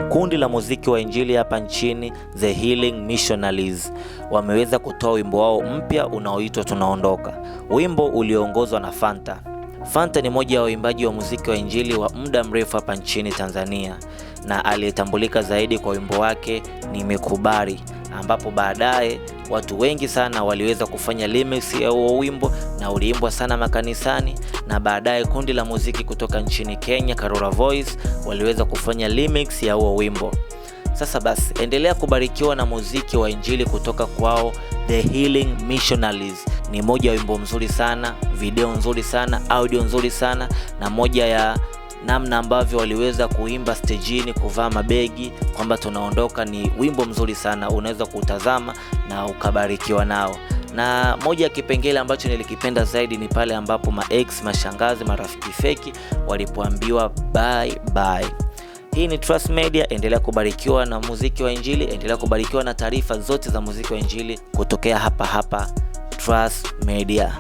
Kundi la muziki wa injili hapa nchini The Healing Missionaries wameweza kutoa wimbo wao mpya unaoitwa Tunaondoka, wimbo ulioongozwa na Fanta. Fanta ni moja ya waimbaji wa muziki wa injili wa muda mrefu hapa nchini Tanzania na aliyetambulika zaidi kwa wimbo wake Nimekubali, ambapo baadaye watu wengi sana waliweza kufanya remix ya huo wimbo na uliimbwa sana makanisani, na baadaye kundi la muziki kutoka nchini Kenya Karura Voice waliweza kufanya remix ya huo wimbo. Sasa basi, endelea kubarikiwa na muziki wa injili kutoka kwao The Healing Missionaries. Ni moja ya wimbo mzuri sana, video nzuri sana, audio nzuri sana, na moja ya namna ambavyo waliweza kuimba stejini, kuvaa mabegi kwamba tunaondoka. Ni wimbo mzuri sana, unaweza kuutazama na ukabarikiwa nao. Na moja ya kipengele ambacho nilikipenda zaidi ni pale ambapo maex, mashangazi, marafiki feki walipoambiwa bye bye. Hii ni Trust Media, endelea kubarikiwa na muziki wa injili, endelea kubarikiwa na taarifa zote za muziki wa injili kutokea hapa hapa Trust Media.